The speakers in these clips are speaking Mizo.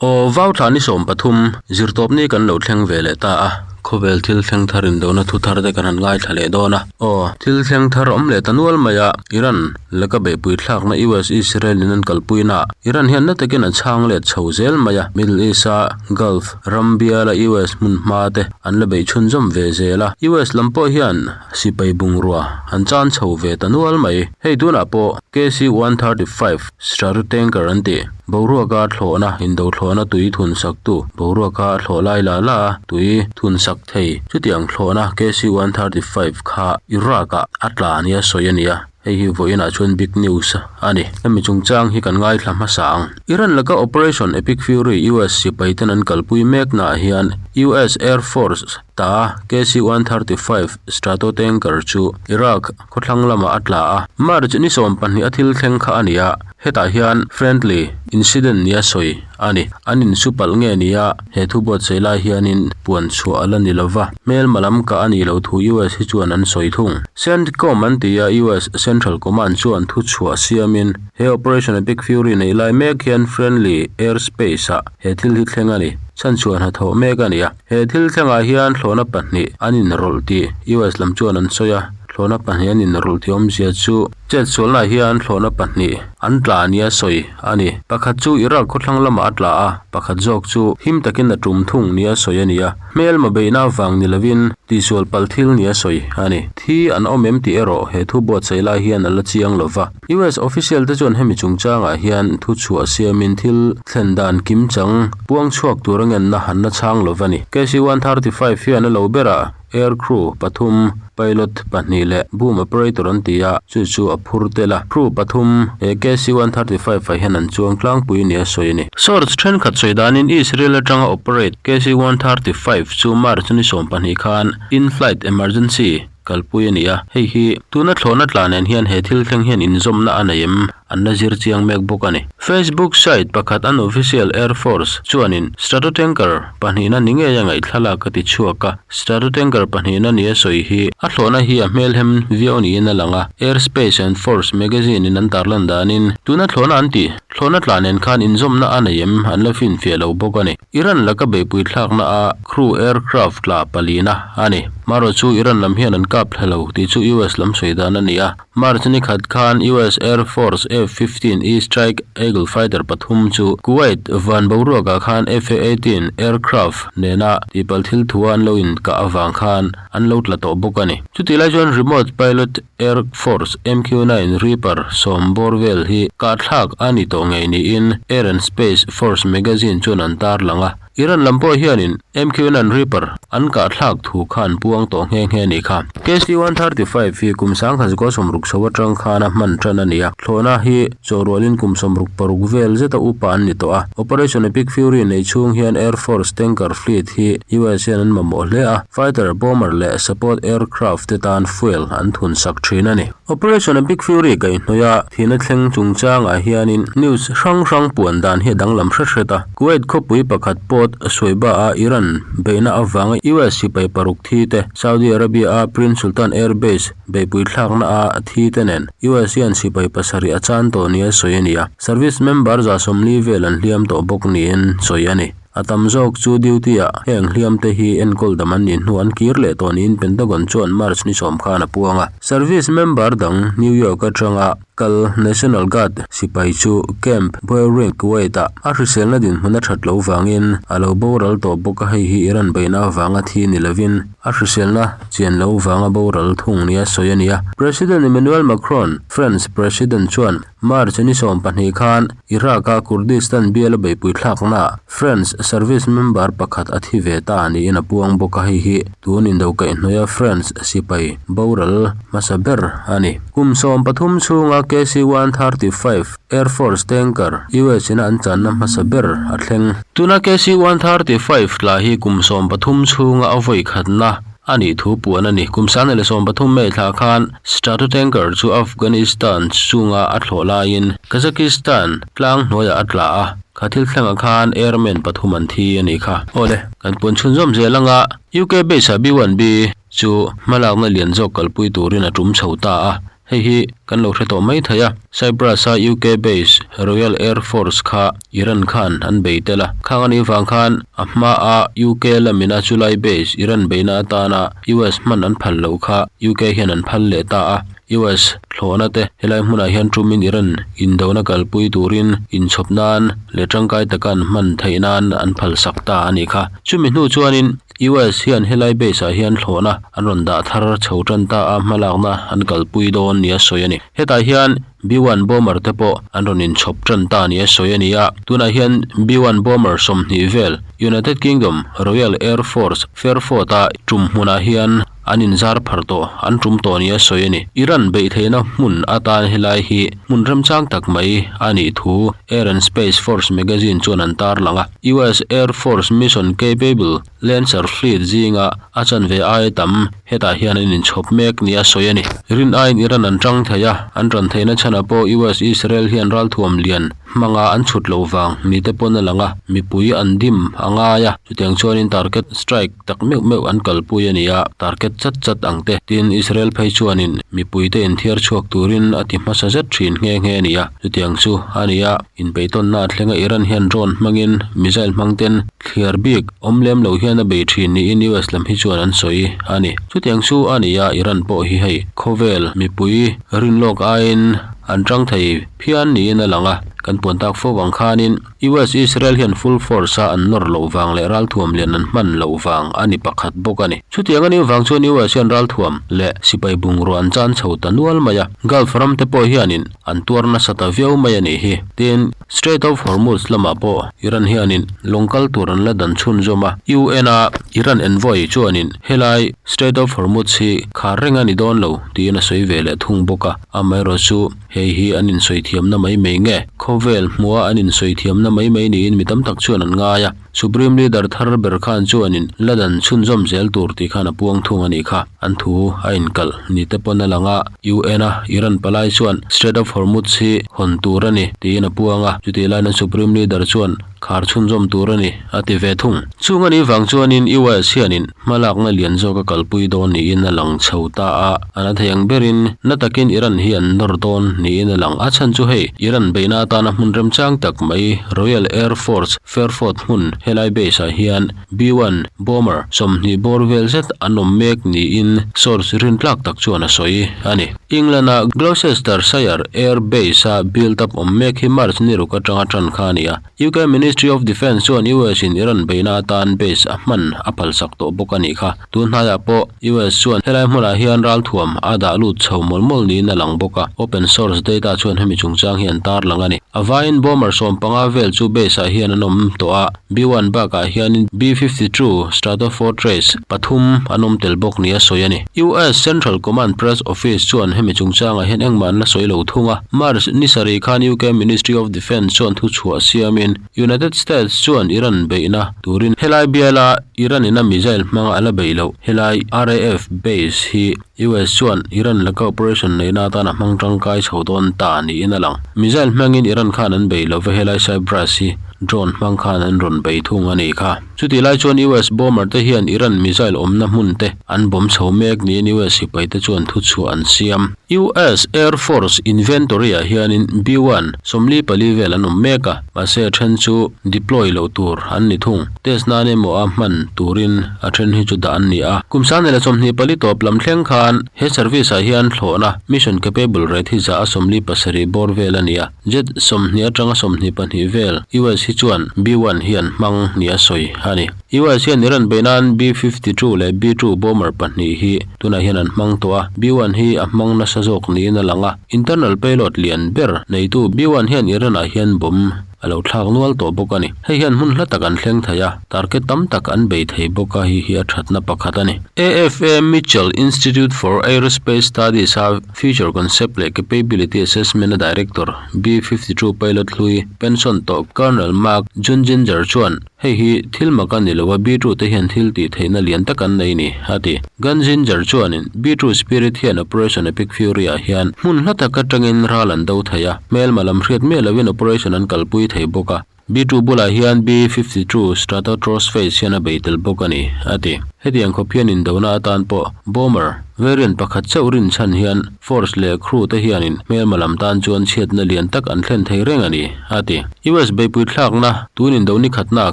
Aw, Vauthla ni 13, zirtawpni kan lo thleng ve leh ta a, khawvel thil thleng thar indona thu thar te kan han ngaithla leh dawn a. Aw, thil thleng thar awm leh ta nual mai a, Iran laka beihpui thlakna US Israel in an kalpui na, Iran hian na takin a chhang let chho zel mai a, Middle East a Gulf ram biala US hmun hma te an la beih chhunzawm ve zel a, US lam pawh hian sipai bungrua an chan chho ve ta nual mai. Hei tunah pawh KC 135 Stratotanker an ti. Boruaka thlawhna, indo thlawhna tui thun saktu, boruaka thlawh lai la la a tui thun sak thei. Chutiang thlawhna KC 135 kha Iraq-ah a tla nia sawi a ni a, hei hi vawiinah chuan big news a ni. Hemi chungchang hi kan ngaithla hmasa ang. Iran laka Operation Epic Fury US sipaiten an kalpui meknaah hian US Air Force ta KC 135 Stratotanker chu Iraq khawthlang lamah a tla a. March ni 12 a thil thleng kha a ni a, hetah hian friendly incident nia sawi a ni. An insu palh nge nia he thu buatsaih lai hianin puan chhuah a la ni lo va, hmelma lam kah a nih loh thu US hi chuan an sawi thung. CENTCOM an ti a, US Central Command chuan thu chhuah siamin he Operation Epic Fury neih lai mek hian friendly airspace ah he thil hi thleng a ni. Chhanchhuah hnathawh mek a ni a. He thil thlengah hian thlawhna pahnih an inrawlh tih US lam chuan an sawi a, thlawhna pahnih an inrawlh tih awmzia chu chetsualnaah hian thlawhna pahnih an tla nia sawi a ni. Pakhat chu Iraq khawthlang lamah a tla a, pakhat zawk chu him takin a tum thung nia sawi a ni a, hmelma beihna avang ni lovin tihsual palh thil nia sawi a ni. Thi an awm em tih erawh he thu buatsaih lai hian a la chiang lo va. US official te chuan hemi chungchangah hian thu chhuah siamin thil thlen dan kimchang puang chhuak tur a ngenna han la chhang lo va ni. KC-135 hian a lo berah air crew pathum, pilot pahnih leh boom operator an ti a, chu chu a phur tel a. Crew pathum he KC-135 ah hian an chuang tlangpui nia sawi a ni. Source thenkhat sawi danin Israel atanga operate KC-135 chu March ni 12 khan in-flight emergency kalpui a ni a, hei hi tuna thlawhna tla nen hian he thil thleng hian inzawmna a nei em? An la zir chiang mek bawk a ni. Facebook site pakhat an official Air Force chuanin Stratotanker pahnihna ni ngei a ngaih thlalak a ti chhuak a, Stratotanker pahnihna ni a sawi hi a thlawhna hi a hmelhem viau niin a lang a, Air Space and Force magazine in an tarlan danin tuna thlawhna an tih thlawhna tla nen khan inzawmna a nei em an la finfiah lo bawk a ni. Iran laka beihpui thlakna a crew aircraft tla palina a ni. Marawh chu Iran lam hian an kap thla lo tih chu US lam sawi dan a ni a. March ni khat khan US Air Force F-15E Strike Eagle fighter pathum chu Kuwait van boruakah khan F-18 aircraft nena tihpalh thil thua an lo inkah avang khan an lo tla tawh bawk a ni. Chutih lai chuan remote pilot Air Force MQ-9 Reaper sawm bawr vel hi kahthlak a ni tawh ngei niin Air and Space Force magazine chuan an tarlang a. Iran lam pawh hianin MQ-9 Reaper an kahthlak thu kha an puang tawh nghe nghe a nih kha. KC-135 hi kum 1960 chho atang khan a hman tan a ni a, thlawhna hi chawhrualin kum 66 vel zeta upa an ni tawh a. Operation Epic Fury nei chhung hian Air Force tanker fleet hi US hian an mamawh hle a. Fighter, bomber leh support aircraft te tan fuel an thun sak thin a ni. Operation Epic Fury kaihhnawih a thihna thleng chungchangah hianin news hrang hrang puan dan hi a danglam hret hret a. Kuwait khawpui pakhat port Suwaiba a Iran beihna avanga US sipai paruk thi te, Saudi Arabia a Prince Sultan Air Base beihpui thlakna a thi te nen US hian sipai pasarih a chan tawh nia sawi a ni a. Service member 140 vel an hliam tawh bawk niin sawi a ni. A tam zawk chu duty ah heng hliam te hi enkawl dam an nih hnu an kir leh tawh niin Pentagon chuan March ni sawm khan a puang a. Service member dang New York atanga kal National Guard sipai chu Camp Buehring, Kuwait ah a hriselna dinhmun a that loh vangin a lo boral tawh bawk a, hei hi Iran beihna avanga thi ni lovin a hriselna chian loh vanga boral thung nia sawi a ni a. President Emmanuel Macron, France President chuan March ni 12 khan Iraq-a Kurdistan biala beihpui thlaknaah France service member pakhat a thi ve ta niin a puang bawk a, hei hi tun indo kaihhnawia France sipai boral hmasa ber a ni. Kum 13 chhunga KC-135 Air Force tanker US ina an channa hmasa ber a thleng. Tuna KC-135 tla hi kum 13 chhunga a vawi khatna a nih thu puan a ni. Kum 2013 May thla khan Stratotanker chu Afghanistan chunga a thlawh laiin Kazakhstan tlang hnuaiah a tla a, kha thil thlengah khan airmen pathum an thi a nih kha. Awle, kan puan chhunzawm zel anga UK base-ah B-1B chu hmalakna lian zawk kalpui turin a tum chho ta a. Hei hi kan lo hre tawh mai thei a, Cyprus-a UK base Royal Air Force kha Iran khan an bei tel a, khang a nih vang khan a hmaa UK lamina chulai base Iran beihna atana US hman an phal loh kha UK hian an phal leh ta a. US thlawhna te helai hmunah hian tumin Iran indona kalpui turin inchhawp nan leh tangkai taka an hman theih nan an phalsak ta a nih kha. Chumi hnu chuanin US hian helai base ah hian thlawhna an rawn dah thar chho tan ta a, hmalakna an kalpui dawn nia sawi a ni. Hetah hian B-one bomber te pawh an rawn inchhawp tan ta nia sawi a ni a, tunah hian B-one bomber 20 vel United Kingdom Royal Air Force Fairford a tum hmunah hian an inzar phar tawh, an tum tawh nia sawi a ni. Iran beih theihna hmun atan helai hi hmun remchang tak mai a nih thu Air and Space Force magazine chuan an tarlang a. US Air Force Mission Capable Lancer Fleet zinga a chanve aia tam hetah hian an inchhawp mek nia sawi a ni. Rin aiin Iran an tang thei a, an tan theihna chhanah pawh US-Israel hian ralthuam lian hmanga an chhut loh vang ni te pawn a lang a, mipui an dim a ngai a, chutiang chuanin target strike tak meuh meuh an kalpui a ni a, target chat chat ang te. Tin, Israel phei chuanin mipuite inthiar chhuak turin a ti hmasa zet thin nghe nghe a ni a, chutiang chu a ni a. Inpeihtawnna a thleng a, Iran hian drone hmangin missile hmang ten thliar bik awm lem lo hian a bei thin niin US lam hi chuan an sawi a ni. Chutiang chu a ni a, Iran pawh hi hei khawvel mipui rinlawk aiin an tang thei phian niin a lang a, kan puan tak fo vang khanin US Israel hian full force a an nawr loh vang leh ralthuam lian an hman loh vang a ni pakhat bawk a ni. Chutiang a nih vang chuan US hian ralthuam leh sipai bungrua an chan chho ta nual mai a, Gulf ram te pawh hianin An tuar nasa ta viau mai a nih hi. Tin, Strait of Hormuz lamah pawh Iran hianin lawng kal tur an la dan chhunzawm a. UN a Iran envoy chuanin helai Strait of Hormuz hi khar reng a ni dawn lo tiin a sawi ve leh thung bawk a. Amaherawh chu hei hi an insawi thiamna mai mai nge? Khawvel hmua an insawi thiamna mai mai niin mi tam tak chuan an ngai a. Supreme Leader thar ber khan chuanin la dan chhunzawm zel tur tih khan a puang thung a nih kha. An thu a inkalh ni te pawn a lang a, UN a Iran palai chuan Strait of Hormuz hi hawn tur a ni tiin a puang a, chutih laiin an Supreme Leader chuan khar chhunzawm tur a ni a ti ve thung. Chung a nih vang chuanin US hianin hmalakna lian zawk a kalpui dawn niin a lang chho ta a, a na thei ang berin na takin Iran hi an nawr dawn niin a lang. A chhan chu hei, Iran beihna atana hmun remchang tak mai Royal Air Force Fairford hmun helai base ah hian B-one bomber 20 bawr vel zet an awm mek niin source rintlak tak chuan a sawi a ni. England a Gloucestershire Air Base a build up awm mek hi March ni ruk atanga tan kha a ni a. UK Ministry of Defence chuan US in Iran beihna atan base a hman a phalsak tawh bawk a nih kha. Tun hnaiah pawh US chuan helai hmunah hian ralthuam a dah lut chho mawlh mawlh niin a lang bawk a, open source data chuan hemi chungchang hi an tarlang a ni. A vaiin bomber 15 vel chu base ah hian an awm tawh a, B-one bakah hianin B-52 Stratofortress pathum an awm tel bawk nia sawi a ni. US Central Command Press Office chuan hemi chungchangah hian engmah an la sawi lo thung a, March ni sarih khan UK Ministry of Defence chuan thuchhuah siamin United States chuan Iran beihna turin helai biala Iran ina missile hmanga a la beih loh helai RAF base hi US chuan Iran laka operation neihna atan a hmang tangkai chho dawn ta niin a lang. Missile hmangin Iran khan an bei lova helai Cyprus hi drone hmang khan an rawn bei thung a nih kha. Chutih lai chuan US bomber te hian Iran missile awmna hmun te an bomb chho mek niin US sipai te chuan thuchhuah an siam. US Air Force inventory ah hianin B-one 44 vel an awm mek a. Mahse a then chu deploy loh tur an ni thung. Test nan emaw a hman turin a then hi chu dah an ni a. Kum 2024 tawp lam thleng khan he service ah hian thlawhna mission capable rate hi za a 47 bawr vel a ni a. Jet 20 atanga 22 vel US hi chuan B-one hi an hmang nia sawi a ni. US hian Iran beih nan B-52 leh B-two bomber pahnih hi tunah hian an hmang tawh a. B-one hi a hmang nasa zawk niin a lang a. Internal payload lian ber neitu B-one hian Iran-ah hian bomb a lo thlak nual tawh bawk a ni. Hei hian hmun hla tak an thleng thei a, target tam tak an bei thei bawk a, hei hi a thatna pakhat a ni. AFA Mitchell Institute for Aerospace Studies-a Future Concept leh Capability Assessment-a Director, B-52 pilot hlui, pension tawh Colonel Mark Junginger chuan, Hei hi thil mak a ni lo a, B-two te hian thil tih theihna lian tak an nei ni, a ti. Gunzinger chuanin B-two Spirit hian Operation Epic Fury ah hian hmun hla tak atangin ral an do thei a, hmelma lam hriat miah lovin operation an kalpui thei bawk a. B-two bulah hian B-52 Stratotrossface hian a bei tel bawk a ni, a ti. Hetiang khawp hian indona atan pawh bomber. Variant pakhat chauh rinchhan hian force leh crew te hianin hmelma lam tan chuan chhiatna lian tak an thlen thei reng a ni, a ti. US beihpui thlakna tun indo ni khatnaah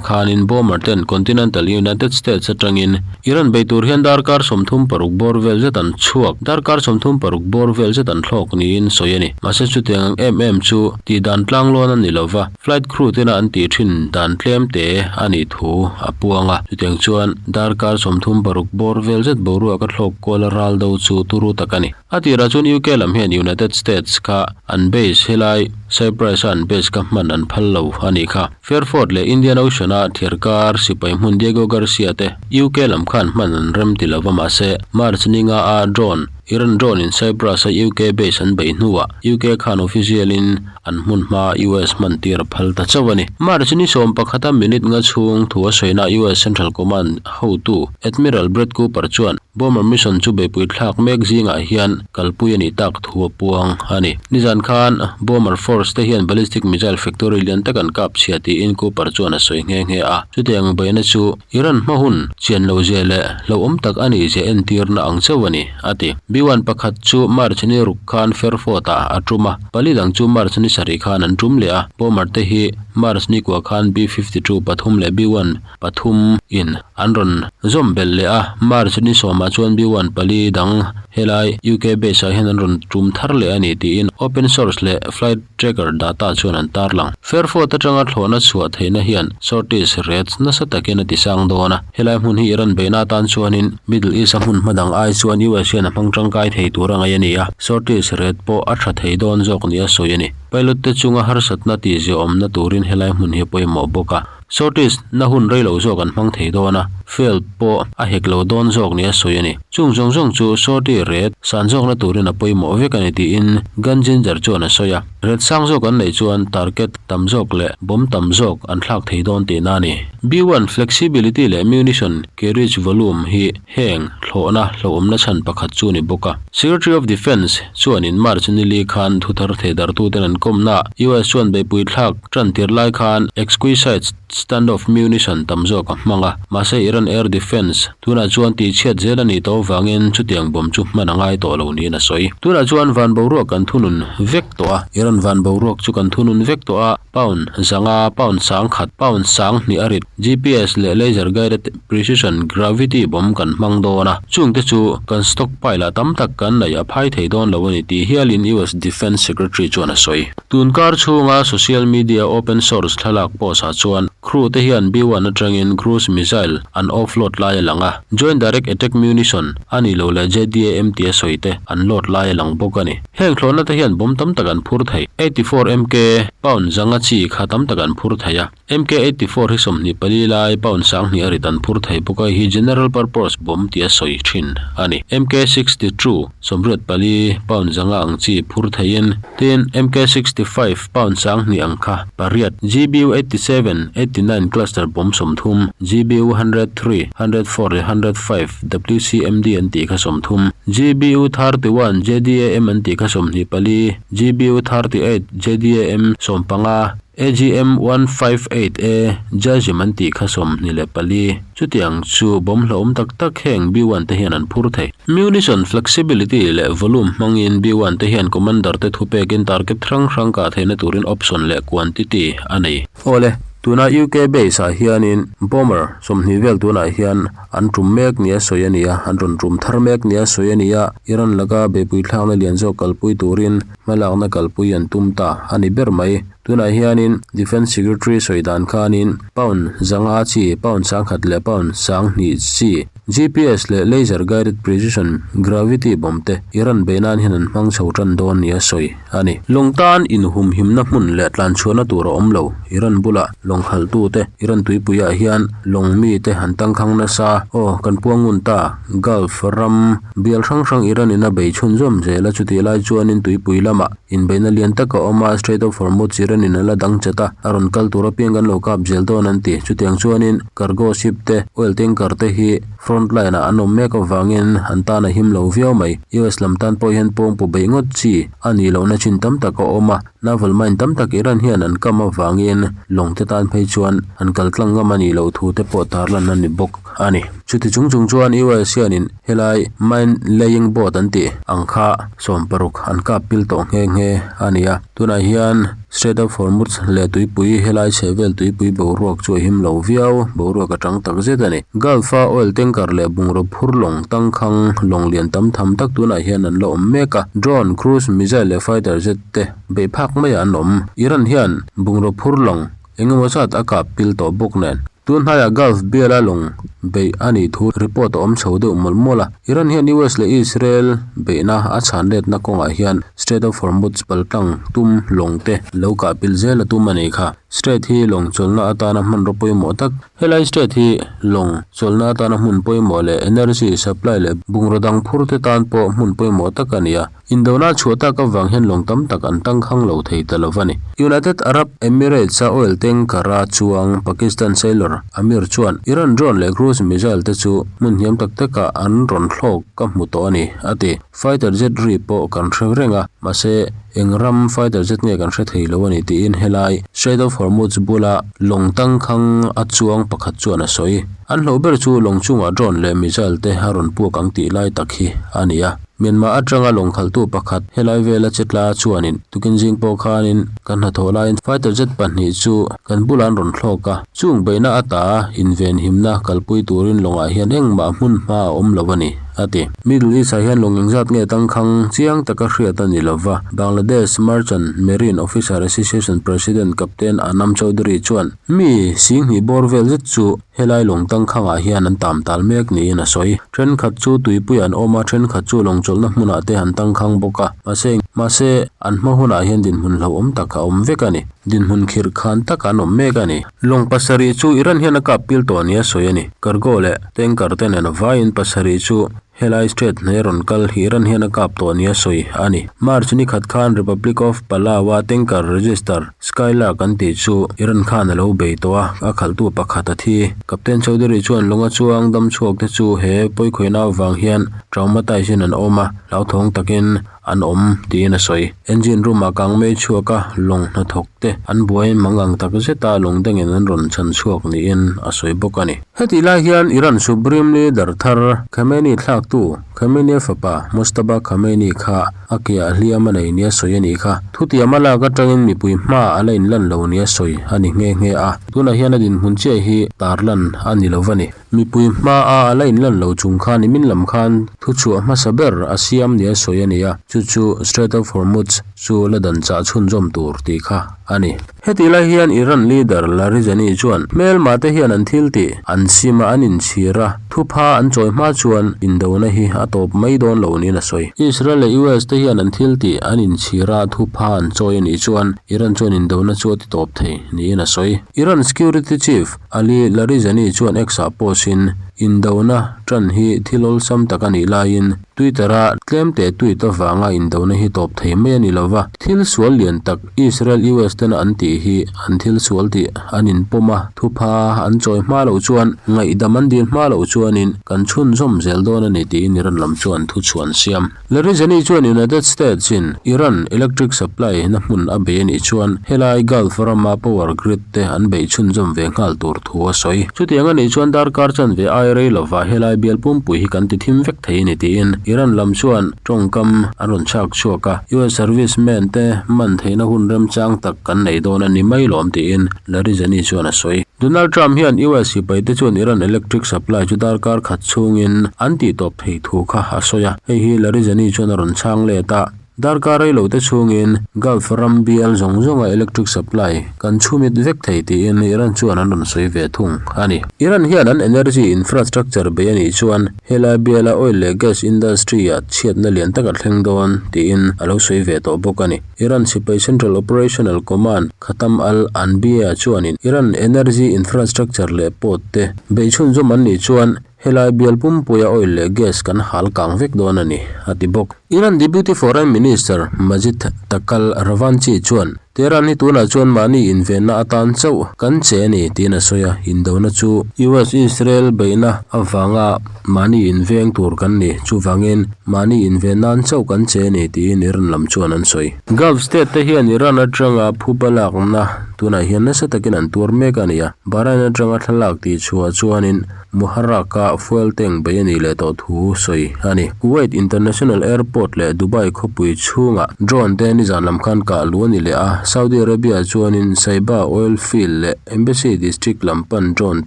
khanin bomber ten continental United States atangin Iran bei tur hian darkar 36 bawr vel zet an chhuak, darkar 36 bawr vel zet an thlawk niin sawi a ni. Mahse chutiang ang em em chu tih dan tlanglawn a ni lova, flight crew tena an tih thin dan tlem te a nih thu a puang a. Chutiang chuan darkar 36 bawr vel zet boruak a thlawk kual a ral do chu turu tak a ni. A tirah chuan UK lam hian United States kha an base helai Cyprus a an base kha hman an phal lo a nih kha. Fairford leh Indian Ocean a thliarkar sipai hmun Diego Garcia te UK lam khan hman an rem ti lova mahse March ni nga a drone Iran drone in Cyprus a UK base an beih hnuah UK khan official in an hmun hma US hman tir a phal ta chauh a ni. March ni 11 a minute nga chhung thu a sawina US Central Command hotu Admiral Brad Cooper chuan Bomber mission chu beihpui thlak mek zingah hian kalpui a nih tak thu a puang a ni. Nizan khan Bomber Force te hian ballistic missile factory lian tak an kap chhia tiin Cooper chuan a sawi nghe nghe a. Chutiang beihna chu Iran hma hun chian lo zia leh hlauhawm tak a nih zia entirna ang chauh a ni, a ti. B-one pakhat chu March ni ruk khan Fairford ah a tum a, pali dang chu March ni sarih khan an tum leh a. Bomber te hi March ni kua khan B-52 pathum leh B-one pathum in an rawn zawm belh leh a, March ni sawmah chuan B-one pali dang helai UK base ah hian an rawn tum thar leh a ni tiin open source leh flight tracker data chuan an tarlang. Fairford atanga thlawhna chhuah theihna hian sorties rates nasa takin a tisang dawn a, helai hmun hi Iran beihna atan chuanin Middle East a hmun hma dang ai chuan US hian a hmang tangkai thei tur a ngaih a ni a, sorties rate pawh a tha thei dawn zawk nia sawi a ni. Pilot te chunga harsatna tihziaawmna turin helai hmun hi a pawimawh bawk a. Sorties na hun rei lo zawk an hmang thei dawn a, fail pawh a hek lo dawn zawk nia sawi a ni. Chung zawng zawng chu sortie ret san zawkna turin a pawimawh vek a ni tiin Gunginger chuan a sawi a. Ret sang zawk an neih chuan target tam zawk leh bomb tam zawk an thlak thei dawn tihna a ni. B-one flexibility leh munition carriage volume hi heng thlawhna hlauhawmna chhan pakhat chu a ni bawk a. Secretary of Defence chuanin March nili khan thuthar theidartuten an kawmna US chuan beihpui thlak Tan tir lai khan exquisite standoff munition tam zawk a hmang a, mahse Iran air defence tunah chuan tihchhiat zel a nih tawh avangin chutiang bomb chu hman a ngai tawh lo niin a sawi. Tunah chuan van boruak kan thunun vek tawh a, Iran van boruak chu kan thunun vek tawh a, pound zanga, pound sang khat, pound sang hnih a rit, GPS leh laser guided precision gravity bomb kan hmang dawn a, chungte chu kan stockpile ah tam tak kan neih a phai thei dawn lo a ni tih hialin US Defence Secretary chuan a sawi. Tun kar chhunga social media open source thlalak post ah chuan crew te hian B-one atangin cruise missile an offload lai a lang a, Joint Direct Attack Munition a nih loh leh JDAM tia sawi te an load lai a lang bawk a ni. Heng thlawhna te hian bomb tam tak an phur thei. 84 MK pound zanga chi kha tam tak an phur thei a. MK 84 hi 24 lai pound 20 a rit an phur thei bawk a, hei hi general purpose bomb tia sawi thin a ni. MK 62 84 pound zanga ang chi phur theiin, tin MK 65 pound 20 ang kha pariat, GBU 87, 89 cluster bomb 30, GBU 103, 104 leh 105 WCMD an tih kha 30, GBU 31 JDAM an tih kha 24, GBU 38 JDAM 15, AGM 158 A Jazim an tih kha 24, chutiang chu bomb hlauhawm tak tak heng B-one te hian an phur thei. Munition flexibility leh volume hmangin B-one te hian commander te thupekin target hrang hrang kah theihna turin option leh quantity a nei. Awle, tuna UK base ah hianin bomber 20 vel tunah hian an tum mek nia sawi a ni a, an rawn tum thar mek nia sawi a ni a, Iran laka beihpui thlakna lian zawk kalpui turin Hmalakna kalpui an tum ta a ni ber mai. Tunah hianin Defence Secretary sawi dan khanin pound 500 chi, pound 1000 leh pound 2000 chi GPS leh Laser Guided Precision Gravity bomb te Iran beih nan hian an hmang chho tan dawn nia sawi a ni. Lawng tan inhumhimna hmun leh tlanchhuahna tur a awm lo. Iran bulah lawng khalhtute Iran tuipuiah hian lawng mite an tangkhang nasa. Aw, kan puang ngun ta, Gulf ram Bial hrang hrang Iran in a bei chhunzawm zel a, chutih lai chuanin tuipui lamah inbeihna lian tak a awm a, Strait of Hormuz Iran in a la dang chat a, a rawn kal tur apiang kan lo kap zel dawn an ti. Chutiang chuanin cargo ship te, oil tanker te hi front line ah an awm mek avangin an tan a him lo viau mai. US lam tan pawh hian pawngpu beih ngawt chi a nih lohna chin tam tak a awm a. Naval mine tam tak Iran hian an kam avangin lawng te tan phei chuan an kal tlang ngam a nih loh thu te pawh tarlan a ni bawk a ni. Chuti chung chung chuan US hianin helai mine laying boat an tih ang kha 60 an kap pil tawh nghe nghe a ni a. Tunah hian Strait of Hormuz leh tuipui helai chhehvel tuipui boruak chu a him lo viau, boruak a tang tak zet a ni. Gulf-a oil tanker leh bungraw phur lawng tangkhang lawng lian tam tham tak tunah hian an la awm mek a. Drone, cruise missile leh fighter jet te beih phak maiah an awm. Iran hian bungraw phur lawng eng emaw zat a kap pil tawh bawk nen. Tun hnaiah Gulf biala lawng beih a nih thu report a awm chho deuh mawlh mawlh a. Iran hian US leh Israel beihna a chhan letna kawngah hian Strait of Hormuz paltlang tum lawng te lo kah pil zel a tum a nih kha. Strait hi lawng chawlhna atana hmanraw pawimawh tak. Helai strait hi lawng chawlhna atana hmun pawimawh leh energy supply leh bungraw dang phur te tan pawh hmun pawimawh tak a ni a. Indona chhuah tak avang hian lawng tam tak an tangkhang lo thei ta lo a ni. United Arab Emirates-a oil tanker-a chuang Pakistan sailor Amir chuan Iran drone leh cruise missile te chu hmun hniam tak takah an rawn thlawk ka hmu tawh a ni, a ti. Fighter jet ri pawh kan hre reng a, mahse eng ram fighter jet nge kan hre thei lo a ni tiin helai Strait of Hormuz bula lawng tangkhang a chuang pakhat chuan a sawi. An hlauh ber chu lawng chungah drone leh missile te a rawn puak ang tih lai tak hi a ni a. Myanmar atanga lawng khalhtu pakhat helai vela che tla chuanin tukin zing pawh khanin kan hnathawh laiin fighter jet pahnih chu kan bulah an rawn thlawk a, chung beihna ata invenhimna kalpui turin lawngah hian engmah hmun hma a awm lo a ni, a ti. Middle East ah hian lawng engzat nge tangkhang chiang taka hriat a ni lova, Bangladesh Merchant Marine Officer Association President Captain Anam Chowdhury chuan mi singhnih bawr vel zet chu Helai lawng tangkhangah hian an tam tal mek niin a sawi. Thenkhat chu tuipui an awm a, thenkhat chu lawng chawlhna hmunah te an tangkhang bawk a. Mahse, mahse, an hma hunah hian dinhmun hlauhawm tak a awm vek a ni. Dinhmun khirh khan tak an awm mek a ni. Lawng pasarih chu Iran hian a kap pil tawh nia sawi a ni. Cargo leh tanker te nen vaiin pasarih chu Helai state hnai rawn kal hi Iran hian a kap tawh nia sawi a ni. March ni khat khan Republic of Palau-a tanker register Skylark an tih chu Iran khan a lo bei tawh a, a khalhtu pakhat a thi. Captain Chowdhury chuan lawnga chuang dam chhuak te chu he pawikhawihna avang hian traumatise in an awm a, hlauthawng takin an awm tiin a sawi. Engine room ah kang mei chhuak a, lawng hnathawk te an buai mang ang tak zet a, lawng dangin an rawn chhan chhuak niin a sawi bawk a ni. Hetih lai hian Iran Supreme Leader thar Khamenei thlaktu Khamenei fapa Mojtaba Khamenei kha a keah hliam a nei nia sawi a nih kha. Thutiam a lak atangin mipui hma a la inlan lo nia sawi a ni nghe nghe a, tunah hian a dinhmun chiah hi tarlan a ni lo va ni. Mipui hmaa a la inlan lo chung khan nimin lam khan thuchhuah hmasa ber a siam nia sawi a ni a, chu chu Strait of Hormuz chu la dan chah chhunzawm tur tih kha a ni. Hetih lai hian Iran leader Larijani chuan hmelma te hian an thil tih an sim a an inchhir a, thupha an chawi hma chuan indona hi a tawp mai dawn lo niin a sawi. Israel leh US te hian an thil tih an inchhir a, thupha an chawi a nih chuan Iran chuan indona chu a ti tawp thei niin a sawi. Iran security chief Ali Larijani chuan X-ah post-in, Indona tan hi thil awlsam tak a nih laiin Twitter-a tlem teh tweet avanga indona hi tawp thei mai a ni lo va, thil sual lian tak Israel-US tena an tih hi an thil sual tih an inpawm a, thupha an chawi hma loh chuan ngaihdam an dil hma loh chuanin kan chhunzawm zel dawn a ni tiin Iran lam chuan thuchhuah an siam. Larijani chuan United States-in Iran electric supply na hmun a bei a nih chuan helai Gulf rama power grid te an beih chhunzawm ve nghal tur thu a sawi. Chutiang a nih chuan darkar chanve ai rei lova helai bial pumpui hi kan ti thim vek thei a ni tiin Iran lam chuan tawngkam an rawn chhak chhuak a, US servicemen te man theihna hun remchang tak kan nei dawn a ni mai lawm tiin Larijani chuan a sawi. Donald Trump hian US sipai te chuan Iran electric supply chu darkar khat chhungin an tihtawp thei thu kha a sawi a, hei hi Larijani chuan a rawn chhang let a. Darkar rei lo te chhungin Gulf ram bial zawng zawnga electric supply kan chhumit vek thei tiin Iran chuan an rawn sawi ve thung a ni. Iran hian an energy infrastructure bei a nih chuan helai biala oil leh gas industry-ah chhiatna lian tak a thleng dawn tiin a lo sawi ve tawh bawk a ni. Iran sipai Central Operational Command Khatam al-Anbiya chuanin Iran energy infrastructure leh port te beih chhunzawm an nih chuan helai bial pumpuia oil leh gas kan hal kang vek dawn a ni, a ti bawk. Iran Deputy Foreign Minister Majid Takal Ravanchi chuan, Tehran hi tunah chuan mahni invenna atan chauh kan che a ni, tiin a sawi a. Indona chu US-Israel beihna avanga mahni inveng tur kan ni, chuvangin mahni inven nan chauh kan che a ni, tiin Iran lam chuan an sawi. Gulf state te hian Iran atanga phuba lakna tunah hian nasa takin an tuar mek a ni a, Bahrain atanga thlalak tihchhuah chuanin Muharraq-a fuel tank bei a nih leh tawh thu sawi a ni. Kuwait International Airport leh Dubai khawpui chhungah drone te nizan lam khan kah luh a ni leh a, Saudi Arabia chuanin Saiba oil field leh Embassy District lam pan drone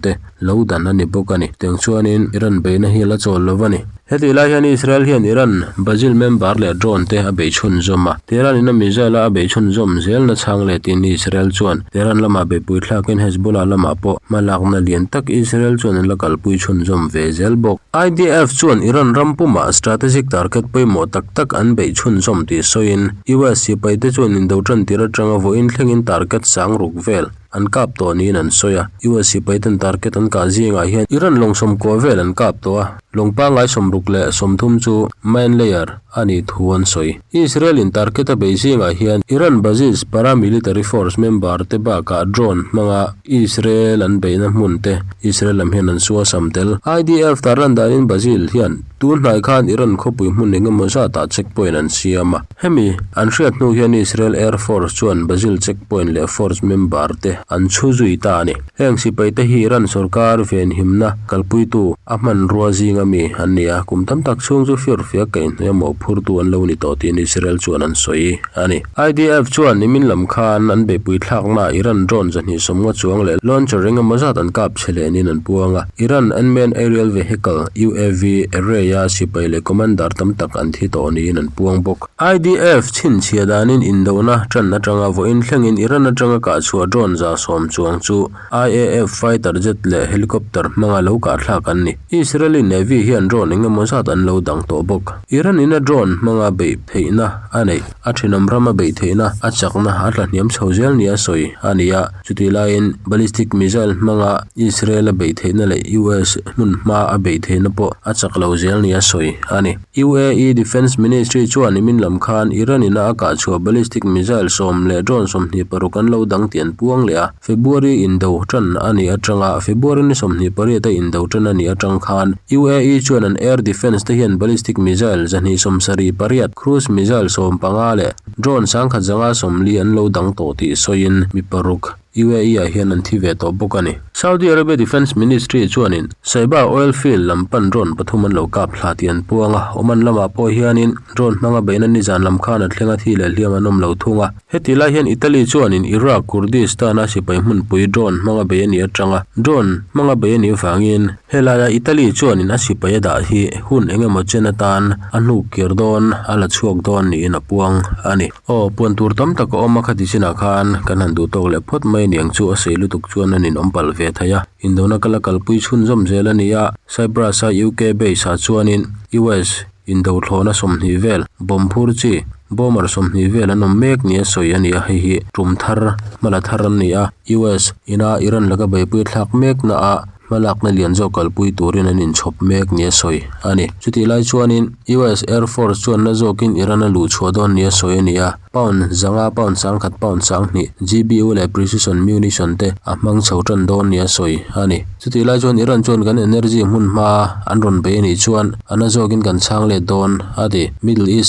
te lo dan a ni bawk a ni. Tiang chuanin Iran beihna hi a la chawl lo a ni. Hetih lai hian Israel hian Iran Bajil member leh drone te a beih chhunzawm a, Tehran in a missile a a beih chhunzawm zel na chhang letin Israel chuan Tehran lamah beihpui thlakin Hezbollah lamah pawh hmalakna lian tak Israel chuan an la kalpui chhunzawm ve zel bawk. IDF chuan Iran ram pumah strategic target pawimawh tak tak an beih chhunzawm tih sawiin US sipai te chuan indo tan tir atanga vawiin thlengin target sang ruk vel an kap tawh niin an sawi a. US sipai ten target an kah zingah hian Iran lawng sawmkua vel an kap tawh a, lawng pangngai 63 chu mine layer a nih thu an sawi. Israel in target a beih zingah hian Iran Basij paramilitary force member te bakah drone hmanga Israel an beihna hmun te Israel lam hian an suasam tel. IDF tarlan danin Basij hian tun hnai khan Iran khawpui hmun engemaw zatah checkpoint an siam a. Hemi an hriat hnu hian Israel Air Force chuan Basel checkpoint leh force member te an chhu zui ta a ni. Heng sipai te hi Iran sorkar venhimna kalpuitu a hmanrua zinga mi an ni a, kum tam tak chhung chu firfiak kaihhnawih a mawhphurtu an lo ni tawh tiin Israel chuan an sawi a ni. IDF chuan nimin lam khan an beihpui thlaknaah Iran drone 250 chuang leh launcher engemaw zat an kap chhe lenin an puang a, Iran unmanned aerial vehicle, UAV, array-a sipai leh commander tam tak an thi tawh niin an puang bawk. IDF chhinchhiah danin indona tan atanga vawiin thlengin Iran atanga kahchhuah drone 110 chuang chu IAF fighter jet leh helicopter hmanga lo kahthlak an ni. Israeli Navy hian drone engemaw zat an lo dang tawh bawk. Iran in a drone hmanga beih theihna a neih, a thenawm rama beih theihna a chakna a tla hniam chho zel nia sawi a ni a. Chutih laiin ballistic missile hmanga Israel a beih theihna leh US hmun hma a beih theihna pawh a chak lo zel nia sawi a ni. UAE Defence Ministry chuan nimin lam khan Iran in a a kahchhuah ballistic missile sawm leh drone 26 an lo dang tih an puang leh a. February indo tan a nih atanga February ni 28 a indo tan a nih atang khan UAE chuan an air defence te hian ballistic missile 278, cruise missile 15 leh drone 1140 an lo dang tawh tih sawiin mi paruk UAE ah hian an thi ve tawh bawk a ni. Saudi Arabia Defence Ministry chuanin Saiba oil field lam pan drone pathum an lo kap thla tih an puang a, Oman lamah pawh hianin drone hmanga beihna nizan lam khan a thleng a thi leh hliam an awm lo thung a. Heti lai hian Italy chuanin Iraq Kurdistan-a sipai hmunpui drone hmanga bei a nih atanga drone hmanga bei a nih vangin helaia Italy chuanin a sipai a dah hi hun eng emaw chen atan a hnuk kir dawn a la chhuak dawn niin a puang a ni. Aw, puan tur tam tak a awm a khati chinah khan kan han duh tawk leh phawt mai aniang chu a sei lutuk chuan an inawm palh ve thei a. Indona ka la kalpui chhunzawm zel a ni a, Cyprus-a UK base-ah chuanin US Indo thlawhna 20 vel, bomb phur chi, bomber 20 vel an awm mek nia sawi a ni a, hei hi tum thar, hmala thar an ni a, US ina Iran laka beihpui thlak mek na ah hmalakna lian zawk kalpui turin an inchhawp mek nia sawi a ni. Chutih lai chuanin US Air Force chuan na zawkin Iran a luh chhuah dawn nia sawi a ni a, pound zanga pound 10,000 pound 20,000 GBU leh precision munition te a hmang chho tan dawn nia sawi a ni. Chutih lai chuan Iran chuan kan energy hmun hma an rawn bei a nih chuan a na zawkin kan chhang let dawn a ti. Middle East a.